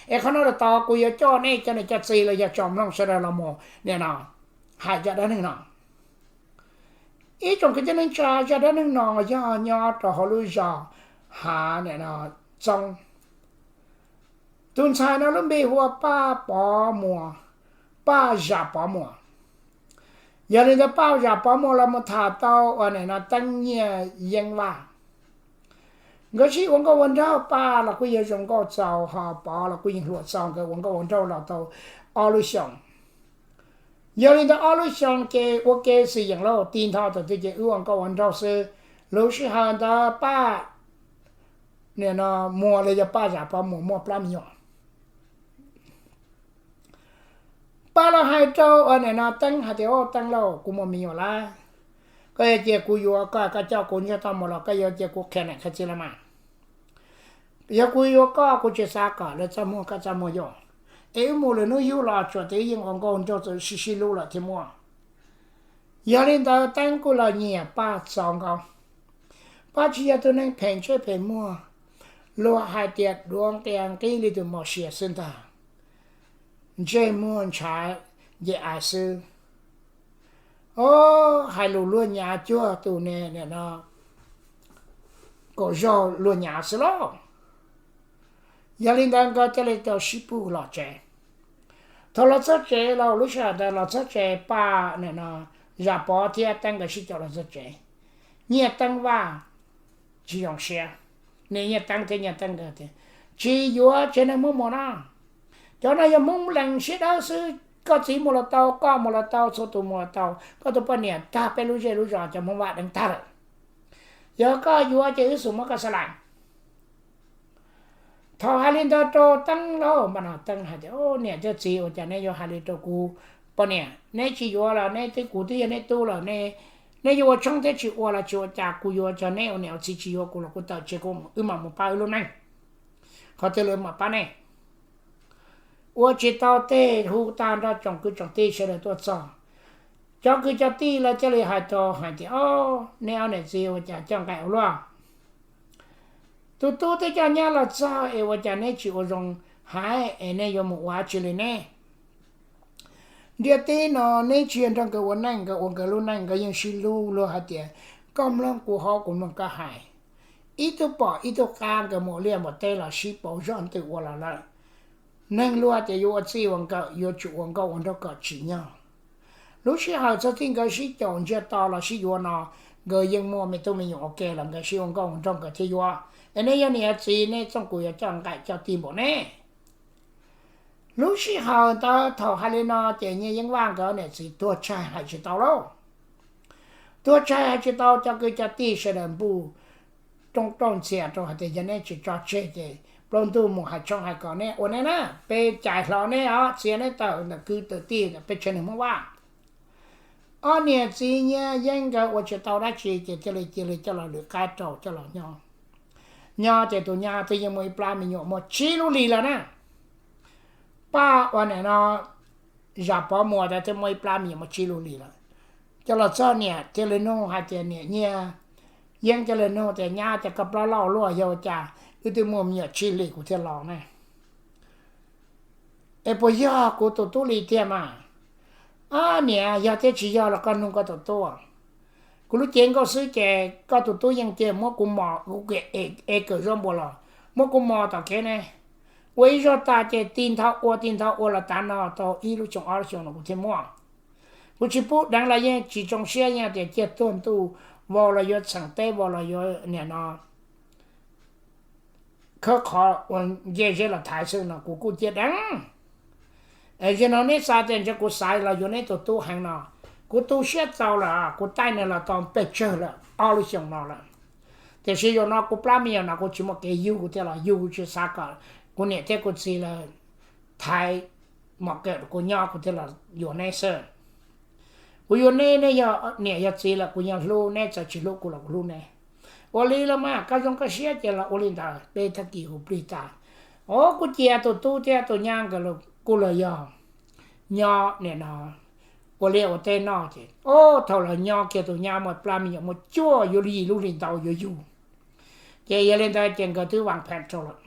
Es qhov no lawm tod kuv yuav coj nej cov niam cov txiv los yog tsom mloog sawv daws los mus nim no hais zaj dab neeg no. Ib tsoom kwv tij neej tsa, zaj dab neeg no yog nyob rau hauv lub zos Hav Txoob. Tus ntxhais no lub npe hu ua Paj Pov Muas, Paj Zam Pov Muas. Yog li ntawd Paj Zam Pov Muas los mus tham tau uas nim no Teeb Nyiaj Yeeb Vaj. Nkawd sib ua nkauj ua nraug, Paj los kuj yog zoo nkauj txaus, ho Pov los kuj yeej hluas txaus, nkawd ua nkauj ua nraug los tau ob lub xyoos. Yog li ntawd ob lub xyoos ces ua ke xwm yeem lauj, tig nto thaum twg ces wb ua nkauj ua nraug xwb. Lub sij hawm ntawd Paj nim no Muas los yog Paj Zam Pov Muas muaj plab me nyuam. Paj los hais rau uas nim no Teeb hais tias, Au Teeb lauj, kuv muaj me nyuam lawm, koj yuav cia kuv yuav koj, koj coj kuv nrog tau mus los koj yuav cia kuv qhia niam qhia txiv lawv mas? Yog kuv yuav koj, kuv tsis xav kom lawv txaj muag koj txaj muag yus, es wb mus lwm hnub yug los tsuas tias wb yeej ua nkauj nraug txawm sib sib hlub lawm thiaj muaj. Yog li ntawd Teeb kuj los nyiam Paj txaus nkaus. Paj tsis yog tus neeg phem ntsej phem muag, luag hais tias duav nqia nqib li tus mos sia xwb ntag, ntsej muag ntshav nce ai xwb. Au, hais lus luag nyav cuag tus ne, nim no kaum zaug luag nyav xwb lauj. Yog li ntawd nkawd thiaj li tau sib pug los tsev. Thaum los txog tsev los lub sij hawm ntawd los txog tsev Paj nim no Zam Pov thiab Teeb nkawd sib caum los txog tsev. Nyiaj Teeb Vaj tsis zoo siab, niam Nyiaj Teeb thiab Nyiaj Teeb nkawd tias, Tsis yuav tsev neeg Hmoob Muas no. Cov no yog Hmoob Lees siab dawb xwb, koj txiv mus los tau, koj mus los tau, txhua tus mus los tau, koj tus poj niam tag peb lub zej lub zos cov Hmoob Vaj deev tag lawm. Yog koj yuav ces wb xum muab koj xa lais. Thaum hais li ntawd rau Teeb lauj, mas no Teeb hais tias, Niam thiab txiv, ua cas neb yuav hais li rau kuv poj niam? Neb tsis yuav los neb twb, kuv twb yog neb tub lawm ne. Neb yuav ua tshoob thiab tsis ua los tsis ua cas, kuv yuav cov neb ua niam ua txiv, tsis yuav kuv los kuv tawm tsev, kuv wb mam mus pab wb lub neej, qhov twg lawv mam pab nej. Ua tsis tau tej, hu tag nrho tsoom kwv tsoom tij sawv daws tuaj txog. Cov kwv cov tij lawv thiaj li hais rau hais tias, Au, neb ob niam txiv ua cas coj nqaim ua luaj? Tus tub twb coj nyab los txog es ua cas neb tsis ua zoo hais es neb yuav mus ua dab tsi li ne? Ntiaj teb no neb tsis yog nrog nkawd ua neej, nkawd ua nkawd lub neej, nkawd yeej sib hlub. Luag hais tias, Koj mloog kuv hais, kuv mloog koj hais. Ib tug pom ib tug qab, nkawd mus liaj mus teb los sib pauv zog ntws ua los lawm. Neeg luag tias yuav ua txij ua nkawm, yuav tsum ua nkauj ua nraug kom tsim nyog. Lub sij hawm txog txij nkawd sib caum ntsiag to los sib yuav no, nkawd yeej muaj me tub me nyuam ua ke los nkawd sib ua nkauj ua nraug nkawd thiaj yuav. Es neb yog niam yog txiv, neb txooj kuv yuav coj nqaim coj tig npaum ne? Lub sij hawm ntawd thaum hais li no ces Nyiaj Yeeb Vaj nkawd niam txiv tuag tshaib hais tsis tau lauj. Tuag tshaib hais tsis tau, cov kwv cov tij sawv daws npuj roob rauj ntxias rau hais tias, Yog neb tsis tso tseg ces plaub ntug mus hais tshoob hais kos neb ua neb na, peb cais hlo neb os, txiav neb tawm ntawm kwv tawm tij ntawm peb tsev neeg Hmoob Vaj. Ob niam txiv Nyiaj Yeeb nkawd ua tsis tau dab tsi ces thiaj li cia li coj los lwm qab rau coj los nyob. Nyob ces tus nyab twb yeej muaj ib plab me nyuam muaj tsib lub hlis lawm na. Paj uas nim no Zam Pov Muas ntawd twb muaj ib plab me nyuam muaj tsib lub hlis lawm. Coj los txog niam thiaj li nug hais tias, Niam Nyiaj Yeeb thiaj li nug tias, Nyab, cas koj plab loj luaj, yog ua cas wb twb muaj me nyuam tsib hlis kuv thiaj los ne? Es puas yog kuv tus tub li tiag mas? Ab niam, yog thiab tsis yog los koj nug koj tus tub. Kuv lub cev nkauj xwb ces koj tus tub yeej cia muab kuv mos, kuv ev kawm zaub npua los muab kuv mos tom kev ne. Ua ib zaug tas ces tig ntho ua tig ntho ua los tav no tau ib lub xyoo ob lub xyoo no kuv thiaj muaj. Kuv tsis pub deev los yeej tsis tsoo siab, yeej tias ciaj tuag ntuj, vau los yuav txheem teb, vau los yuav nim no khawb qhov ua nce zeb los thaiv xwb no kuv kuj cia deev. Zaum no neb xav tias ntshe kuv xaiv los yuav neb tus tub heev no, kuv tu siab txaus lawm, kuv taij nws los tau pes tsawg lawm, ob lub xyoo no lawm. Tiam sis zaum no kuv plab me nyuam no kuv tsis muaj kev yug, kuv thiaj los yug, kuv tsis xav kom kuv niam thiab kuv txiv lawv thaiv mom kawm kuv nyob, kuv thiaj los yuav neb xwb. Kuv yuav neb, neb yog niam yog txiv lawm kuv yeej hlub, neb txawm tsis hlub kuv los kuv hlub neb. Ua li los mas koj zoo koj siab ces los ua li ntawd, peb tag kis hu plig tas. Os, kuj cia tus tub thiab tus nyab nkawd kuj los yog nyob nim no ua liaj ua teb noj ces, os, thaum los nyob kiag tus nyab muaj plab me nyuam muaj cuaj lub hlis, lub hlis ntau yuav yug. Ces yog li ntawd ces nkawd twb vam phem rau lawm.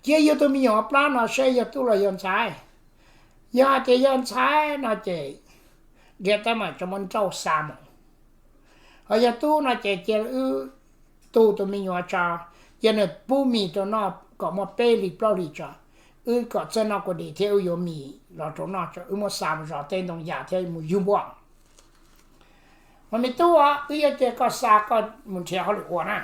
Cia yug tus me nyuam plab no saib yog tub los yog ntxhais. Yog hais tias yog ntxhais no ces nrhiav teeb meem tso muab nrauj xa mus. Ho yog tub no ces cia wb tu tus me nyuam tso, cia nws pub mis rau noj kom muaj peb hlis plaub hlis tso, wb kom txawj noj kua dis thiab wb yuav mis los rau noj tso, wb muab xa mus zov teb ntoo yas thiab mus yug npua. Mas me tub, wb yuav cia koj xa koj mus nrhiav hauj lwm ua na.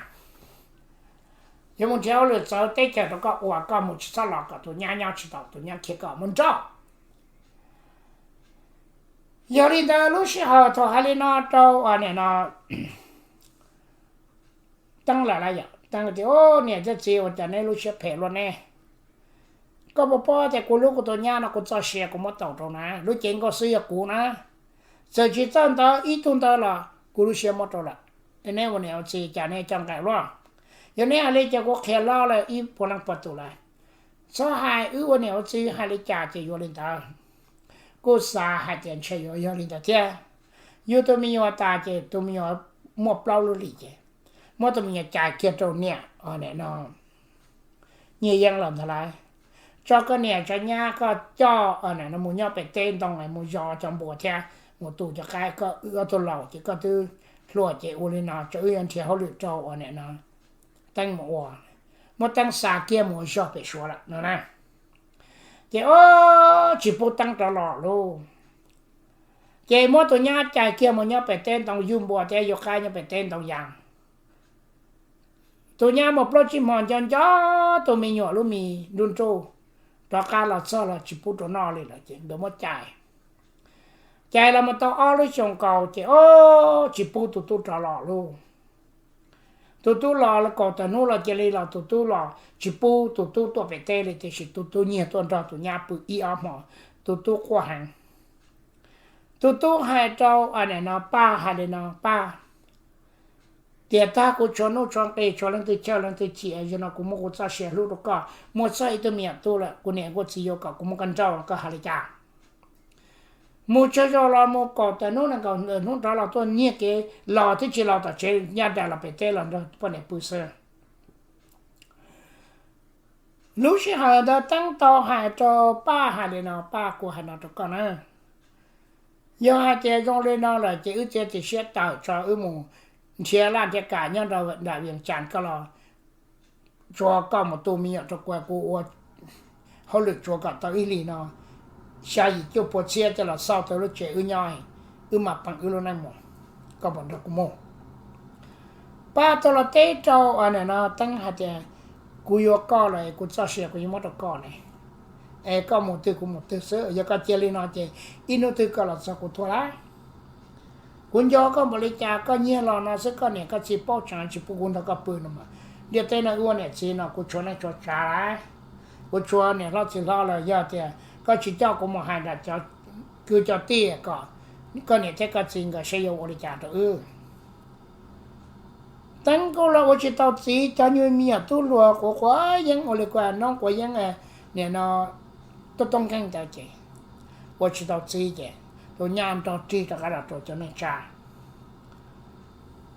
Yuav mus nrhiav hauj lwm txawv teb chaws rau koj ua, koj mus tsis txhob los kom tus nyab nyob tsis tau, tus nyab khiav koj mus nrauj. Yog li ntawd lub sij hawm thaum hais li no rau nim no Teeb lawm lauj, yog Teeb tias, Niam thiab txiv, ua cas neb lub siab phem luaj ne? Koj puas paub tias kuv hlub kuv tus nyab no kuv txoj sia kuv muab tau rau na, lub cev nkauj xwb yog kuv na. Txawm tsis txawj ntawv ib tug ntawv los kuv lub siab muab rau lawm. Neb ua niam ua txiv cas neb coj nqaim luaj? Yog neb hais li ces kuv qhia loj lawm ib puas leej puas tus lawm. Txhob hais, wb ua niam ua txiv hais li cas ces yuav li ntawd. Kuj xav hais tias ntshe yuav yog li ntawd thiab. Yug tus me nyuam tas ces tus me nyuam muaj plaub lub hlis ces muab tus me nyuam cais kiag rau niam, nim no Nyiaj Yeeb los ntag lauj. Tso koj niam tso nyab koj coj mus nyob pem teb ntoo mus zov cov npua thiab mus tu cov qaib, koj wb ob tug laus ces koj twb hluas ces ua li no tso, wb yuav nrhiav hauj lwm rau ua nim no Teeb mus ua, muab Teeb xa kiag mus ua zog pem Suav lawm no na. Ces o, tsis pub Teeb rov los lauj. Ces muab tus nyab cais kiag mus nyob pem teb ntoo yug npua thiab yug qaib nyob pem teb ntoo yas. Tus nyab mus plaub tsib hmo nco nco tus me nyuam lub mis nruj nruj, rov qab los txog los tsis pub rau noj li lawm ces nkawd muab cais. Cais los mus tau ob lub xyoos nkaus ces o, tsis pub tus tub rov los lauj. Tus tub los kaum tawm hnub los cia li los tus tub los tsis pub tus tub tuaj pem teb li, tiam sis tus tub nyiag tuaj nrog tus nyab pw ib ob hmo, tus tub quaj heev. Tus tub hais rau nim no Paj hais li no, Paj, tiam tag kuv tshuav nuj tshuav nqi, tshuav leej twg chawj leej twg chim, zaum no kuv muab kuv txoj sia hlub rau koj, muaj txog ib tug me nyuam tub lawm, kuv niam kuv txiv yuav kom kuv muab koj nrauj, koj hais li cas? Mus tsawg zaus los mus kaum tawm hnub nees nkaum hnub rov los tuaj nyiag kev los twb tsis los tom tsev, ncaj nraim los pem teb los nrog poj niam pw xwb. Lub sij hawm ntawd Teeb tau hais rau Paj hais li no, Paj, kuv hais no rau koj na, yog hais tias zoo li no lawm ces wb txiav txim siab tawm tso, wb mus nrhiav laj nrhiav kam nyob rau nram Vias Cas koj los tsuav koj mus tu me nyuam rau kuv, kuv ua hauj lwm tsuav kom tau ib hlis no xya yim cuaj puas txhiab coj los xauj tau lub tsev wb nyob, wb mam peem wb lub neej mus, koj puas nrog kuv mus? Paj tau los teb rau nim no Teeb hais tias, kuv yuav koj lawm, kuv txoj sia kuv yeej muab rau koj ne, es koj mus twg kuv mus twg xwb, yog koj cia li no ces ib hnub twg koj los txog kuv tuag lawm. Kuv nco koj npaum li cas, koj nyiag los no xwb, koj niam koj txiv paub tseeb tsis pub kuv nrog koj pw no mas, ntiaj teb no wb ua niam txiv no kuv tshuav neej tshuav tsav lawm, kuv tshuav niam hlob txiv hlob lawm, yog tias koj tsis coj kuv mus hais nram cov kwv cov tij kom koj niam thiab koj txiv nkawd saib yuav ua li cas rau wb. Teeb kuj los ua tsis tau txiv, cov nyuag me nyuam tub hluas quav quav yeeb ua li kuv noob quav yeeb nim no tuaj toob nkeeg ntawd ces ua tsis tau txiv ces tus nyab nrog rig rov qab los rau cov neej tsa.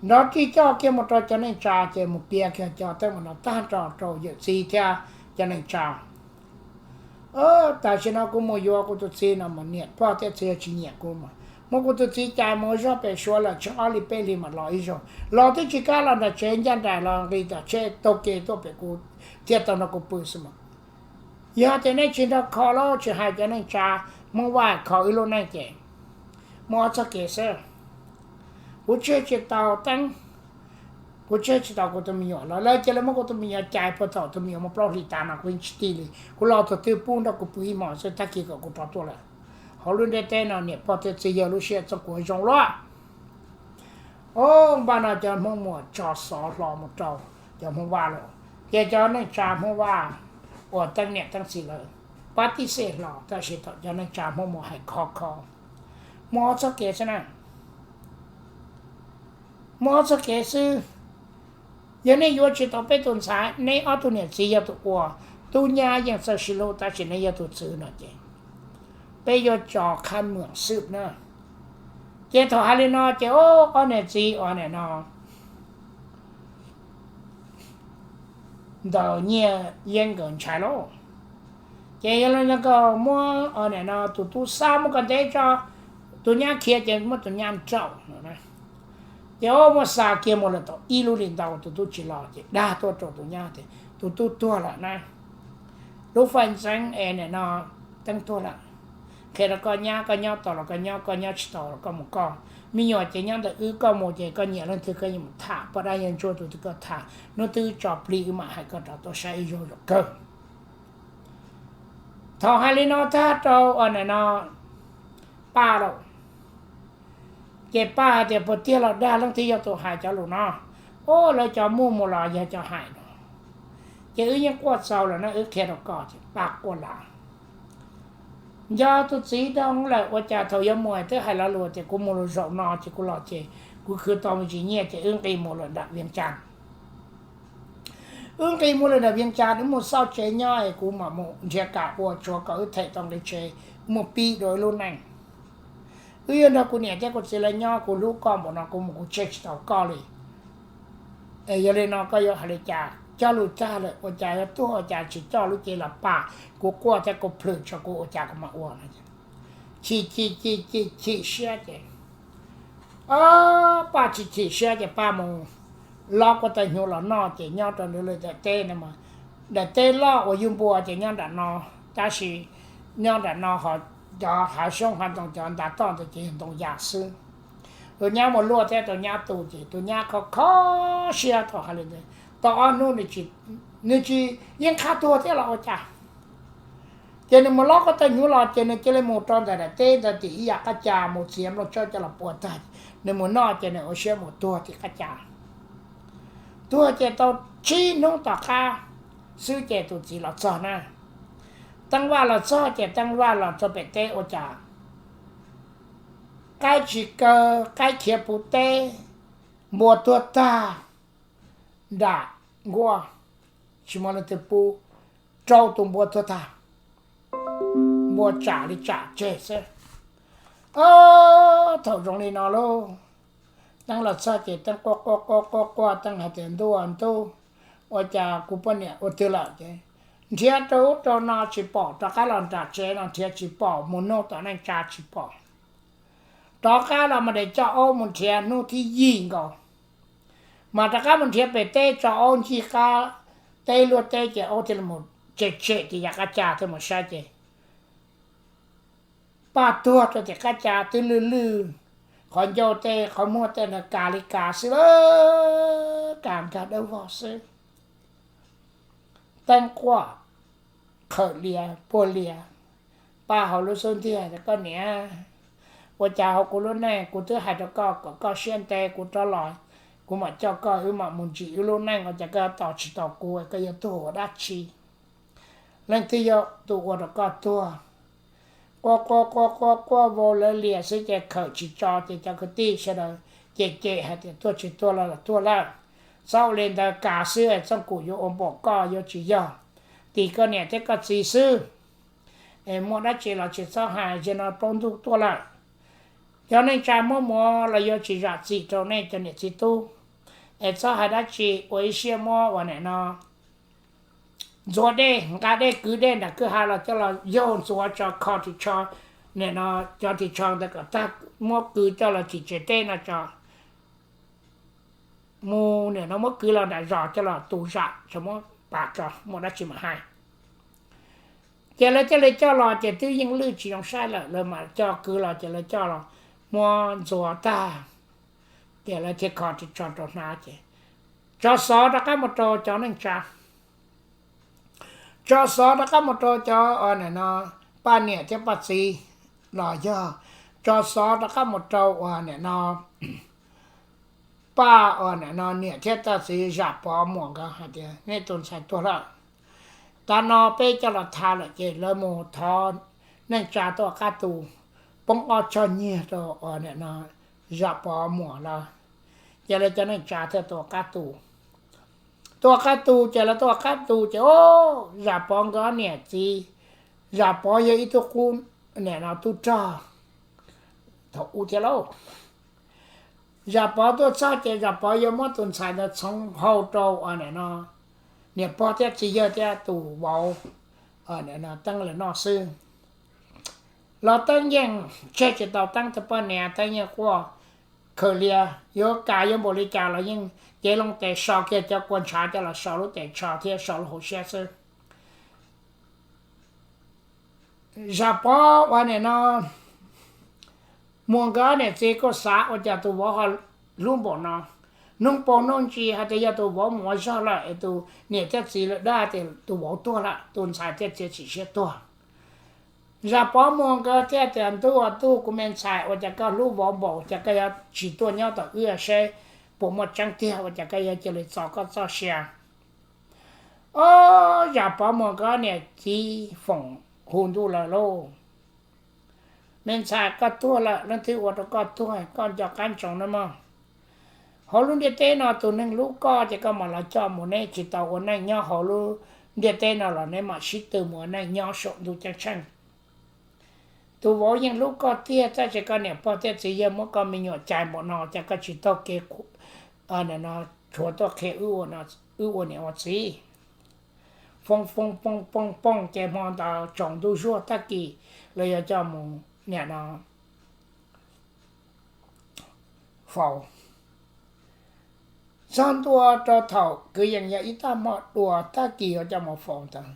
Nrog rig coj kiag mus rau cov neej tsa ces mus piav kiag cov teeb meem no tag nrho rau yawm txiv thiab cov neej tsa. Tam sim no kuv mus yuav kuv tus txiv no mas niam pog thiab txiv tsis nyiam kuv mas muab kuv tus txiv cais mus ua zog pem Suav lawm, tsheej ob hlis peb hlis mam los ib zaug, los twb tsis kam los nram tsev, ncaj nraim los nqis tom tsheb taug kev tuaj pem kuv thiaj tau nrog kuv pw xwb mas. Yog tias nej tsis nrog kho los tsis hais cov neej tsa Hmoob Vaj kho wb lub neej ces muaj ob txoj kev xwb. Kuv tseg tsis tau Teeb, kuv tseg tsis tau kuv tus me nyuam los lawv cia li muab kuv tus me nyuam cais puag thaum tus me nyuam muaj plaub hlis tas no kuv yeej tsis tij li. Kuv los thaum twg pub nrog kuv pw ib hmos xwb, tag kis kom kuv rov tuaj lawm. Hauv lub ntiaj teb no niam pog thiab txiv yawg lub siab txoj kev zoo luaj. Os, npaj no cov Hmoob Muas tso xov hlo mus rau cov Hmoob Vaj lawm, ces cov neej tsa Hmoob Vaj uas Teeb niam Teeb txiv lawv pab tib xej hlo, tab sis thaum cov neej tsa Hmoob Muas hais khov kho, muaj ob txoj kev xwb na. Muaj ob txoj kev xwb. Yog nej yuav tsis tau peb tus ntxhais, neb ob tug niam txiv yog tus ua, tub nyab yeej txawj sib hlub tab sis neb yog tus txwv no ces peb yuav tso khab muam xwb na. Ces thaum hais li no ces ob niam txiv uas nim no ntawm Nyiaj Yeeb nkawd ntshai lauj. Ces yog li no koj muab, nim no tus tub xa muab koj ntes tso, tus nyab khiav ces muab tus nyab nrauj no. Ces muab xa kiag mus lawm tau ib lub hlis ntau tus tub tsis los ces dag tuaj rau tus nyab tias tus tub tuag lawm na. Lub faj ntxeev es nim no teeb tuag lawm. Qhia rau koj nyab, koj nyob tau los koj nyob, koj nyob tsis tau los koj mus koj. Me nyuam ces nyob ntawm wb, koj mus ces koj nyiam leej twg koj yeej mus tham, poj dab yawg ntsuag tus twg koj tham, hnub twg tso plig wb mam hais koj rov tuaj saib ib zaug zoo kawg. Thaum hais li no tag rau nim no Paj lawm, ces Paj hais tias puas tiag los dag leej twg yog tus hais cov lus no? Ub, lawv cov muaj mus los yog cov hais no. Ces wb yeej quaj txaus lawm na, wb qhia rau koj ces Paj quaj lawm. Nco tus txiv rau lawm ua cas thaum yuav mus twb hais lo lus tias kuv mus lus zaum no ces kuv los ces kuv khwv tau me ntsis nyiaj ces wb nqis mus lawm nram Vias Cas. Wb nqis mus lawm nram Vias Cas, wb mus xauj tsev nyob es kuv mam mus nrhiav kam ua tshuav kom wb them tau nqi tsev, wb mus pib dua wb lub neej. Wb yuav nrog kuv niam thiab kuv txiv lawv nyob, kuv hlub koj npaum no kuv mus kuv tseg tsis tau koj li. Yog li no koj yuav hais li cas? Cog lus tag lawm ua cas yuav tuag ua cas tsis coj lub cev los pam kuv quaj thiab kuv plhws tso kuv ua cas kuv mam ua no. Chim chim chim chim chim siab ces Paj tsis chim siab ces Paj mus lob kuab taw hnyuv los noj ces nyob rau nws lub daim teb no, daim teb loj uas yug npua ces nyob nram no, tab sis nyob nram no ho cov hav xyoob hav ntoo cov ntav toj ntawd ces yog ntoo yas xwb. Tus nyab mus luaj thiab tus nyab tu ces tus nyab kho kho siab thaum hais li ntawd. Tau ob hnub nws tsis, yeej qhab tuag thiab los ua cas. Ces nws mus lob kuab taw hnyuv los ces nws cia li mus rau ntawm daim teb ntawd tim ib yam qab cas mus txiav nplooj tsawb coj los pua tag, nws mus noj ces nws ua siab mus tuag tim qab cas. Tuag ces tau tsib hnub tom qab xwb ces tus txiv los txog na. Teeb Vaj los txog ces Teeb Vaj los txog pem teb ua cas qaib tsis kaw, qaib khiav puv teb, npua tuag tag nram nkuaj, tsis muaj leej twg pub, rau tus npua tuag tag, npua tsam li tsam tseg xwb. Thaum zoo li no lauj, Teeb los txog ces Teeb quaj quaj quaj quaj quaj, Teeb hais tias ntuj ntuj, ua cas kuv poj niam ua twg lawm ces nrhiav rau ub rau no tsis pom, rov qab los nram tsev no nrhiav tsis pom, mus nug tom neej tsa tsis pom. Rov qab los mas de coj aub mus nrhiav hnub thib yim nkaus, mas rov qab mus nrhiav pem teb tso aub ncig qab teb luaj teb ces aub thiaj li mus tsem tsem tim yav qab cas thiaj mus saib ces Paj tuag rau tim qab cas twb lwj lwj, qhov ncauj tej qhov muag tej na kas li kas xwb lawm, kas nkag dawb vog xwb. Teeb quaj qhawv lias puag lias, Paj hauv lub xub ntiag tias koj niam, ua cas hauv kuv lub neej kuv twb hais rau koj kom koj siab ntev kuv rov los, kuv mam coj koj wb mam mus ntsim wb lub neej, ua cas koj tos tsis tau kuv, koj yuav tuag ua dab tsi? Leej twg yog tus ua rau koj tuag? Quaj quaj quaj quaj quaj vau lawv lias xwb ces khawm tsis tso ces cov kwv tij sawv daws cem cem hais tias tuag tsis tuag los tuag lawm, txhob ua li ntawd, kas xwb, Txooj Kum yuav ua npaum koj yuav tsis yog, tim koj niam thiab koj txiv xwb. Es muaj dab tsi los tsis txhob hais, zaum no plaub ntug tuaj lawm. Cov neej tsa muab mus los yuav tsis zam txim rau nej cov niam txiv tub. Es txhob hais dab tsi, ua ib siab muab ua nim no ntxuav dej, nqa dej kwv dej nram kwj ha los coj los yaug ntxuav tso, kho ris tsho, nim no cov ris tsho ntawd kom tag, muab kwv coj los tim tsev teb no tso. Mus nim no muab kwv los nram zos coj los tu zam, tso muab pam tso, muaj dab tsi mam hais. Ces lawv thiaj li coj los ces twb yeej lwj tsis zoo saib lawm, lawv mam coj kwv los ces lawv coj los muab ntxuav tag, ces lawv thiaj kho ris tsho rau hnav ces tso xov rov qab mus rau cov neej tsa. Tso xov rov qab mus rau cov nim no Paj niam thiab Paj txiv los yog tso xov rov qab mus rau uas nim no Paj uas nim no niam thiab Paj txiv Zam Pov muam nkawd hais tias nej tus ntxhais tuag lawm. Tav no peb coj los tha lawm ces lawv mus thov neej tsa tuaj qab tu, poob ob choj nyiaj rau uas nim no Zam Pov muam lawv. Ces lawv cov neej tsa thiaj tuaj qab tu. Tuaj qab tu ces lawv tuaj qab tu ces o, Zam Pov nkawd ob niam txiv, Zam Pov yog ib tug qub nim no tub rog thaum ub thiab lauj. Zam Pov tuaj txog ces Zam Pov yuav muab tus ntxhais ntawd txhoov hau rau uas nim no niam pog thiab txiv yawg thiab tus vauv Teeb lawv noj xwb. Los Teeb yeej tseg tsis tau Teeb tus poj niam, Teeb yeej quaj khaws lias, yuav kam yuav npaum li cas los yeej cev loo tes so kiag cov kua ntshav coj los so lub tes tsho thiab so lub hauv siab xwb. Zam Pov uas nim no Muas nkawd ob niam txiv kuj xav ua cas tus vauv ho hlub npaum no. Noog paus noog ntsis hais tias yog tus vauv mus ua zog lawm es tus niam thiab txiv lawv dag tias tus vauv tuag lawm, tus ntxhais thiaj txiav txim siab tuag. Zam Pov Muas nkawd thiaj tias, Ntuj, ntuj, kuv me ntxhais, ua cas koj hlub vauv npaum, cas koj yuav tsis tuaj nyob tom wb seb puas muaj tseeb tiag, ua cas koj yuav cia li txo koj txoj sia. Ob, Zam Pov Muas nkawd ob niam txiv foom hu ntuj lawm lauj. Me ntxhais, koj tuag lawm, leej twg ua rau koj tuag, koj nco qab ntsoov nawb mog. Hauv lub ntiaj teb no tus neeg hlub koj ces koj mam los coj mus, neb tsis tau ua neej nyob hauv lub ntiaj teb no los neb mam sib tw mus ua neej nyob saum ntuj ceeb tsheej. Tus vauv yeej hlub koj tiag, tab sis koj niam pog thiab txiv yawg muab koj me nyuam cais npaum no, cas koj tsis taug kev tshuav tuaj qhia wb ua niam ua txiv. Foom foom foom foom foom ces hmo ntawd tsaus ntuj zuag tag kis lawv yuav coj mus nim no faus. Txog ntua rau thaum kwv yees yog ib tag hmo dua tag kis yuav coj mus faus ntawd,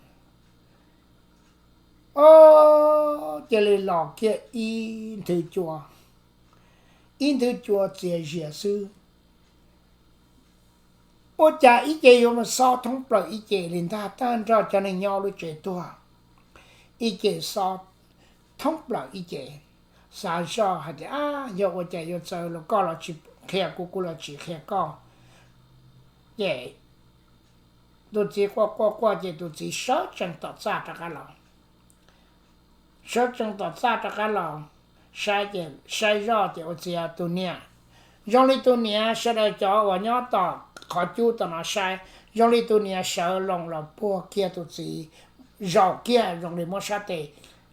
ob, cia li los kiag ib nthwv cua, ib nthwv cua txias zias xwb. Ua cas ib ce yuav mus xob thoob plaws ib ce li ntag, tag nrho cov neeg nyob lub tsev tuag, ib ce xob thoob plaws ib ce. Xav zoj hais tias, Ab, yog ua cas yuav txawv los koj los tsis qhia kuv, kuv los tsis qhia koj. Ces tus txiv quaj quaj quaj ces tus txiv sawv tsees tom txaj rov qab los. Sawv tsees tom txaj rov qab los, saib ces saib zoj ces ua txiv tus niam, zoo li tus niam, sawv daws cov uas nyob tom qhov cub tom no saib, zoo li tus niam sawv loo los puag kiag tus txiv, zaum kiag zoo li muab sab tes.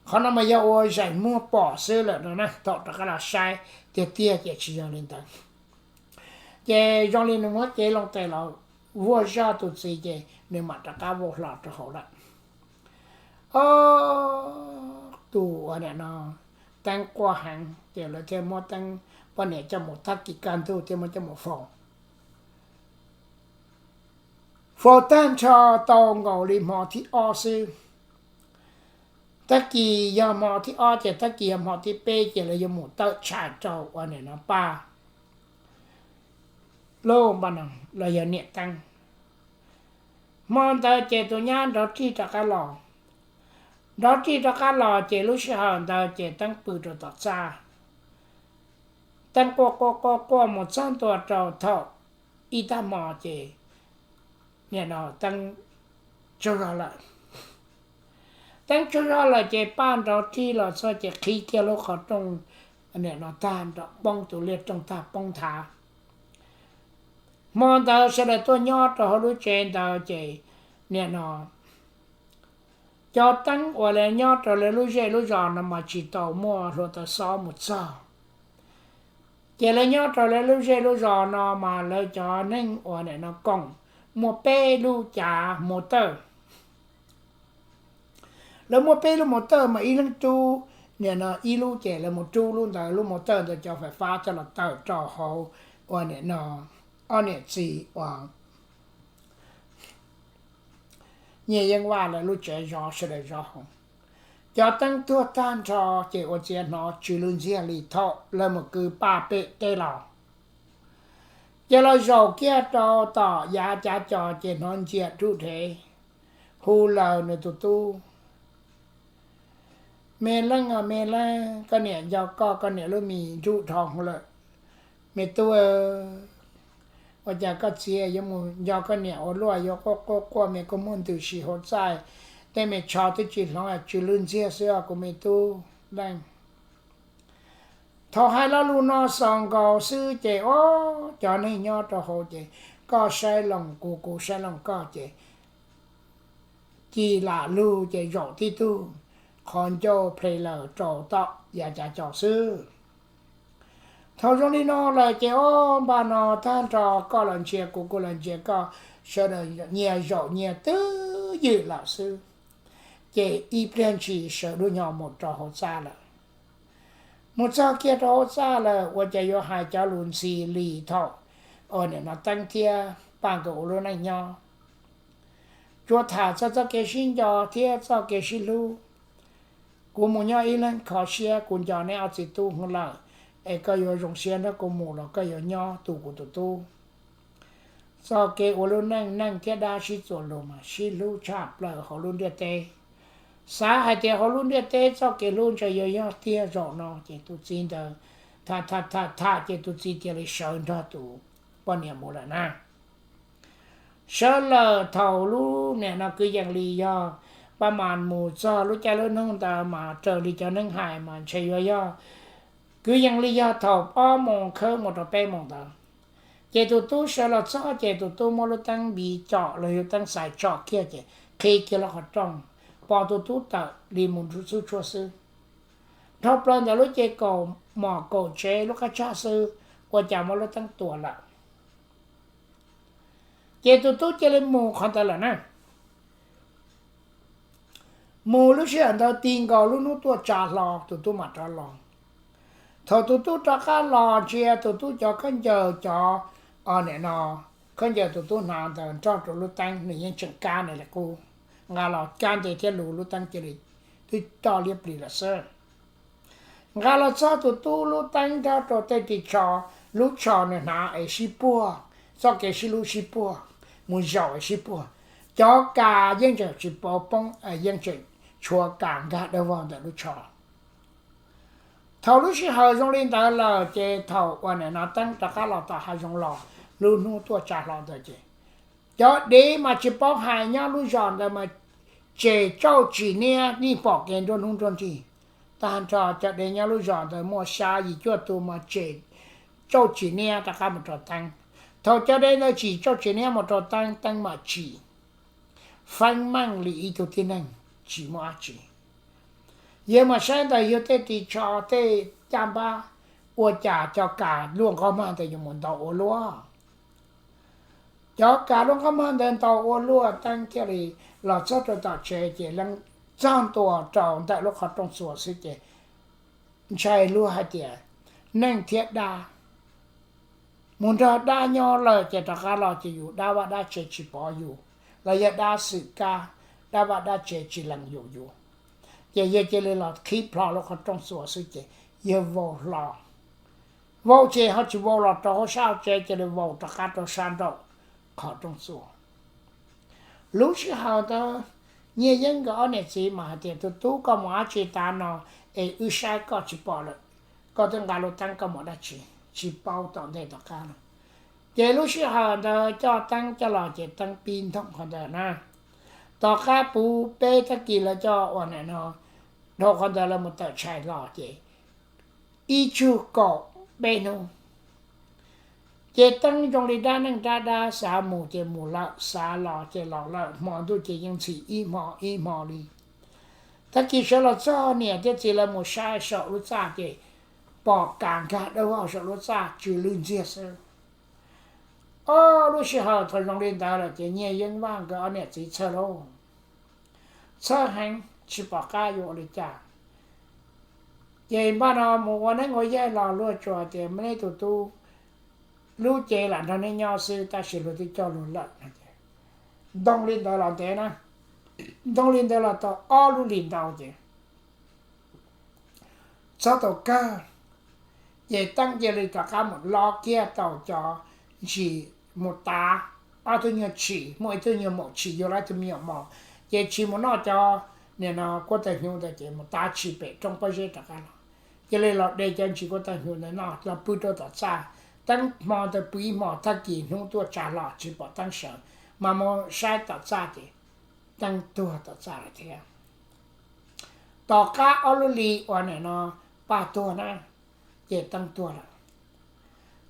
Qhov no mas yog ua zeem muag pom xwb lawm no na, thaum rov qab los saib tiag tiag ces tsis yog li ntawd. Ces zoo li nws muab cev loo tes los vuag zog tus txiv ces nws mam rov qab vau hlo rau hauv lawm. Ob, tus uas nim no Teeb quaj heev ces lawv thiaj muab Teeb poj niam coj mus tag kis kaj ntug thiaj muab coj mus faus. Faus tag nrho tau nkaus li hmo thib ob xwb. Tag kis yog hmo thib ob ces tag kis yog hmo thib peb ces lawv yuav mus tawm tshais rau uas nim no Paj Lauj Npa Noog los yog niam Teeb. Hmo ntawd ces tus nyab nrov rig rov qab los. Nrov rig rov qab los ces lub sij hawm ntawd ces Teeb pw rau tom txaj. Teeb quaj quaj quaj quaj mus txog ntua rau thaum ib tag hmo ces nim no Teeb tsaug zog lawm. Teeb tsaug zog lawm ces Paj nrov rig los txog ces qhib kiag lub qhov rooj nim no tag nrho poob, tus liaj rooj tag poob nthav. Hmo ntawd sawv daws tuaj nyob rau hauv lub tsev ntawd ces nim no cov Teeb uas lawv nyob rau lawv lub zej lub zos no mas tsis tau muaj hluav taws xob mus txog. Ces lawv nyob rau lawv lub zej lub zos no mas lawv cov neeg uas nim no koom muaj peb lub cav mus tawj. Lawv muaj peb lub mus tawj mas ib leeg rub, nim no ib lub ces lawv mus rub lub ntawd, lub mus tawj ntawd cov fais fab coj los tawm rau hauv uas nim no ob niam txiv uas Nyiaj Yeeb Vaj lawv lub tsev zov sawv daws zov hauv. Cov Teeb tuag tag nrho ces ua ciav hnov tsw lwj ntxiag li thaum lawv mus kwv Paj pem teb los. Ces los zaum kiag rau tom yav cav cos ces hnov ntsia rub dhev hu lawm nws tus tub, Me Leej, Me Leej, koj niam nco koj, koj niam lub mis nruj dhau lawm. Me tub, ua cas koj txiv yuav mus nco koj niam ua luaj, yuav quaj quaj quaj me kua muag ntws si hauv txaij, tej me tsho twb tsis hloov, tsw lwj ntxiag xwb os kuv me tub Leej. Thaum hais lo lus no xaus nkaus xwb ces ob, cov neeg nyob rau hauv ces koj saib loo kuv, kuv saib loo koj ces ci lam lug ces zaum tib tug qhov ncauj ple laws rau tom yav cav cos xwb. Thaum zoo li no lawm ces ob, npaj no tag nrho koj los ntsia kuv, kuv los ntsia koj, sawv daws nyias zaum nyias twj ywm lawm xwb. Ces ib pliag ntshis sawv dub nyo mus rau hauv txaj lawm. Mus txog kiag rau hauv txaj lawm ua cas yuav hais cov lus ntxhi li thaum nim no Teeb thiab Paj nkawd ua lub neej nyob. Tsuas tham txog txoj kev sib nco thiab txoj kev sib hlub. Kuv mus nyob ib leeg kho siab, kuv nco neb ob txiv tub heev lawm, es koj yuav zoo siab nrog kuv mus los koj yuav nyob tu kuv tus tub. Txoj kev ua lub neej, neeg thiab dab sib txuas lus mas sib hlub tshaj plaws hauv lub ntiaj teb. Xav hais tias hauv lub ntiaj teb txoj kev hlub ntshe yuav yog tiag zaum no ces tus txiv ntawd tham tham tham tham ces tus txiv cia li sawv nrog tus poj niam mus lawm na. Sawv lawm thaum lub nim no kwv yees li yog Paj Mas mus txog lub caij lub nyoog ntawd mas raws li cov neeg hais mas ntshe yuav yog kwv yees li yog thaum ob moos khawb mus rau peb moos ntawd. Ces tus tub sawv los txog ces tus tub muab lub teeb npiv com los yog teeb xais tsom kiag ces qhib kiag lub qhov rooj, pom tus tub tawm li mus nrug xub tshuaj xwb. Dhau plaws ntawm lub ces kaum mom kaum tsev lub qab tsag xwb, ua cas muab lub teeb tua lawm. Ces tus tub cia li mus qhov ntawd lawm na. Mus lub sij hawm ntawd ti nkaus lub hnub tuaj tsa hlo tus tub mam rov los. Thaum tus tub rov qab los ntsia tus tub cov khaub ncaws cov, nim no, khaub ncaws tus tub hnav ntawd nrog rau lub teeb nws yeej tseem kab nws li qub. Nqa los kab nte thiab lub teeb cia li twb coj liab plis lawm xwb. Nqa los txog tus tub lub teeb nrog rau tej ris tsho, lub tsho nws hnav es sib puag, txoj kev sib hlub sib puag, mus zaum es sib puag. Cov kas yeej tseem tsis pauv poob, yeej tseem tshuav kas nkag dawb vog ntawm lub tsho. Thaum lub sij hawm zoo li ntawd lawm ces thaum uas nim no teeb rov qab los tom hav zoov los, lub hnub tuaj tsa hlo ntawd ces cov dev mas tsis paub hais nyob lub zos ntawd mas tsem tsauj tsim niab yeej pom kev nruab hnub nruab nrig. Tag nrho cov dev nyob lub zos ntawd muaj xya yim cuaj tus mas tsem tsauj tsim niab rov qab mus rau teeb. Thaum cov dev ntawd tsim tsauj tsim niab mus rau teeb, teeb mas tsim feeb meej li ib tug tib neeg tsis muaj dab tsi. Yawg mas saib ntawm yawg tej ris tsho tej caj npab, ua cas cov kas luaj nqov mag ntawd yuav mus ntaus ua luaj. Cov kas luaj nqov mag ntawd ntaus ua luaj, teeb thiaj li los txog rau tom tsev ces leej txog ntua rau ntawm lub qhov rooj txuas xwb ces ntshai luag hais tias neeg thiab dab mus nrog dab nyob lawm ces rov qab los ces yus dab vaj dab tsev tsis pom yus, los yog dab xwm kab, dab vaj dab tsev tsis lees yus yus. Ces yawg cia li los qhib plho lub qhov rooj txuas xwb ces yawg vau hlo. Vau ces ho tsis vau los rau hauv sab hauv tsev, cia li vau rov qab rau sab nraum qhov rooj txuas. Lub sij hawm ntawd Nyiaj Yeeb nkawd ob niam txiv mas hais tias, tus tub, koj mus dab tsi tav no es wb saib koj tsis pom lawm? Koj twb nqa lub teeb koj mus dab tsi? Tsis paub tom ntej tom qab no. Ces lub sij hawm ntawd coj teeb coj los ces teeb pib ntoog qhov ntawd na. Tom qab puv peb tag kis lawv coj ua nim no, dhau qhov ntawd lawv mus tawm tshais los ces ib tsug kaum peb hnub ces teeb zoo li dab neeg dab dab, xav mus ces mus lawm, xav los ces los lawm, hmo ntuj ces yeej ntxhim ib hmo ib hmo li. Tag kis sawv los txog niam thiab txiv lawv mus saib saum lub txaj ces pom kas nkag dawb vog saum lub txaj tsw lwj ntxiag xwb. Ob lub sij hawm thaum zoo li ntawd lawm ces Nyiaj Yeeb Vaj nkawd ob niam txiv txhawj lauj, txhawj heev tsis pom qab yuav ua li cas. Ces npaj no mus ua neeb ua yaig los luag tsuas tias, neb tus tub lub cev lam nrog neb nyob xwb tab sis luag twb coj luag lawm no. Ntoo li ntawd los ntev na, ntoo li ntawd los tau ob lub hlis ntau ces txog thaum kawg ces teeb cia li rov qab mus lob kiag tau cov ntsis mus tav ob tug nyuag tshis, muaj ib tug nyuag maum tshis yuav lawv tus me nyuam mos, ces tshis mus noj cov nim no kuab tawg hnyuv ntawd ces mus tav tshis pem roob pob zeb rov qab los. Cia li los de cov ntsis kuab tawg hnyuv ntawd noj los pw rau tom txaj. Teeb hmo ntawd pw ib hmos, tag kis hnub tuaj tsa hlo tsis pom teeb sawv, mas mus saib tom txaj ces teeb tuag tom txaj lawm thiab. Tom qab ob lub hlis uas nim no Paj tuag na, ces teeb tuag lawm.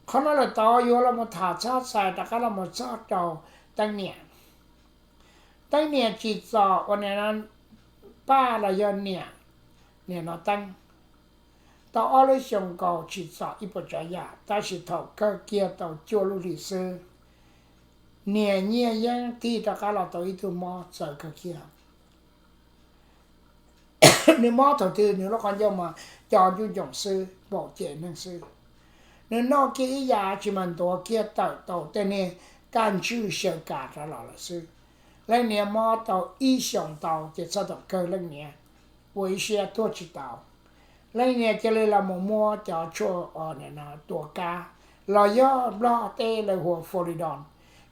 Qhov no lawm tod yuav los mus tham txhob txhais rov qab los mus txog rau teeb niam. Teeb niam tsim txom uas nim no Paj los yog niam, nim no teeb, tau ob lub xyoos nkaus tsim txom ib puas tsav yam, tab sis thaum kawg kiag tau cuaj lub hlis xwb, Niam Nyiaj Yeeb tig rov qab los tau ib tug mob txawv kawg kiag. Nws mob thaum twg nws lub qhov ncauj mas co ncuj ncoom xwb, npaum cem neeg xwb. Nws noj kiag ib yam tsis mas ntuav kiag tawm tau tej niag kaj ntswj xyaw kas rov los lawm xwb. Leej niam mob tau ib xyoos ntau ces txog thaum kawg leej niam ua ib siab tuag tsis tau. Leej niam cia li los mus muab cov tshuaj ua nim no tua kab los yog Nplog teb lawv hu ua Folidom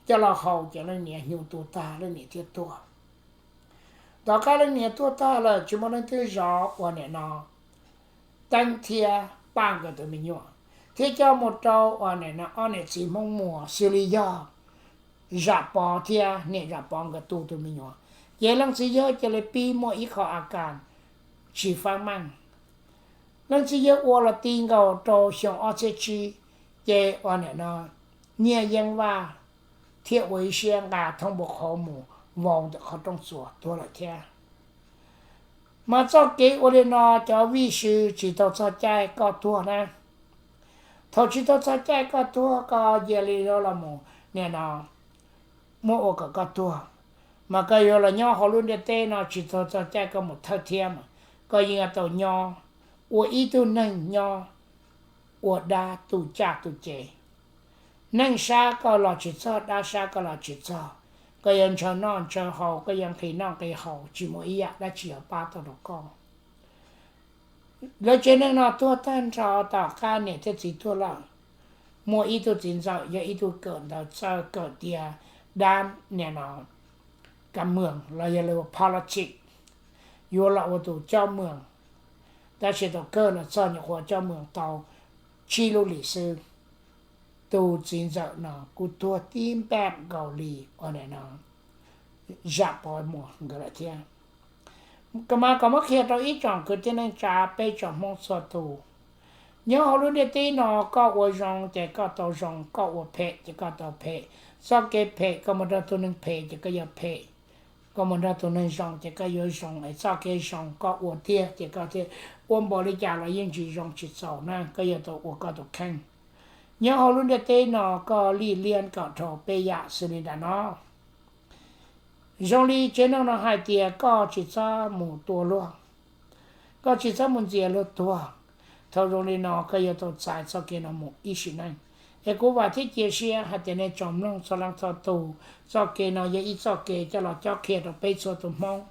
coj los haus ces leej niam hnyuv tu tag leej niam thiaj tuag. Tom qab leej niam tuag tag lawm tsis muaj leej twg zov ua nim no Teeb thiab Paj nkawd tus me nyuam, thiab coj mus rau ua nim no ob niam txiv Hmoob Muas xws li yog Zam Pov thiab niam Zam Pov nkawd tu tus me nyuam. Ces leej txiv yawg cia li pib muaj ib qho a kas tsis faib meej. Leej txiv yawg ua los ti nkaus rau xyoo ob txhiab tsib, ces ua nim no Nyiaj Yeeb Vaj thiaj ua ib siab nqa thoob npua qhauv mus vau ntawm qhov rooj txuas tuag lawm thiab. Mas txoj kev ua li no cov vij sw tsis tau txog caij koj tuag na. Thaum tsis tau txog caij koj tuag koj cia li los mus nim no muab ua kom koj tuag, mas koj yuav los nyob hauv lub ntiaj teb no tsis tau txog caij koj mus thawj thiab mas koj yeej yuav tau nyob ua ib tug neeg nyob ua dab tu caj tu ces. Neeg sab koj los tsis txog, dab sab koj los tsis txog, koj yuav ntshaw noj ntshaw haus, koj yuav nqhis noj nqhis haus, tsis muaj ib yam dab tsi yuav pab tau rau koj. Lawv tsev neeg no tuag tag nrho tom qab niam thiab txiv tuag lawm. Muaj ib tug txiv ntxawm yog ib tug kawm ntawv txawj kawm tias dab nim no kav mwm los yog lawv ua politics, yuav los ua tus coj mwm, tab sis thaum kawg los txog nyuam qhuav coj mwm tau tsib lub hlis xwb. Tus txiv ntxawm no kuj tuag tib npaj nkaus li ua nim no Zam Pov Muas nkawd lawm thiab. Mas kom muab qhia rau ib tsoom kwv tij neej tsa peb tsoom Hmoob txhua tus, nyob hauv lub ntiaj teb no koj ua zoo ces koj tau zoo, koj ua phem ces koj tau phem. Txoj kev phem koj mus nrog tus neeg phem ces koj yuav phem, koj mus nrog tus neeg zoo ces koj yuav zoo, es txoj kev zoo koj ua tiag ces koj thiaj, ua npaum li cas los yeej tsis zoo tsis txaus na, koj yuav tau ua koj tus kheej. Nyob hauv lub ntiaj teb no koj lij liab kom dhau peb yam xws li nram no. Zoo li tsev neeg no hais tias koj tsis txhob mus tua luag, koj tsis txhob mus ntxias luag tuag. Thaum zoo li no koj yuav tau txais txoj kev no mus ib sim neej. Es kuv vam thiab cia siab hais tias nej tsoom mloog txhua leej txhua tus, txoj kev no yog ib txoj kev coj los cob qhia rau peb txhua tus Hmoob.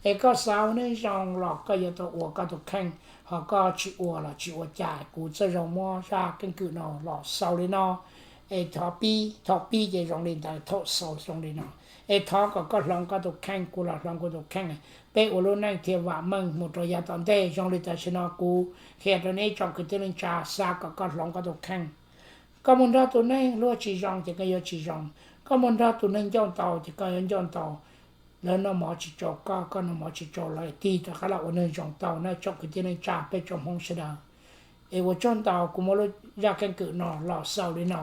Es koj xav ua neeg zoo los koj yuav tau ua koj tus kheej, ho koj tsis ua los tsis ua cas. Kuv txawj zoo muab zaj keeb kwm no los xaus li no. Es thaum pib, thaum pib ces zoo li ntawd, thaum xaus zoo li no. Es thov kom koj hloov koj tus kheej, kuv los hloov kuv tus kheej, peb ua lub neej thiaj vam meej mus rau yav tom ntej. Zoo li tam sim no kuv qhia rau nej tsoom kwv tij neej tsa, xav kom koj hloov koj tus kheej. Koj mus nrog tus neeg luag tsis zoo ces koj yuav tsis zoo, koj mus nrog tus neeg ncauj ntau ces koj yuav ncauj ntau. Lawv noj mov tsis tsau koj, koj noj mov tsis tsau lawv, tig rov qab los ua neeg zoo tau na tsoom kwv tij neej tsa peb tsoom Hmoob sawv daws. Es ua tsaug ntau, kuv muab lub zaj keeb kwm no los xaus li no.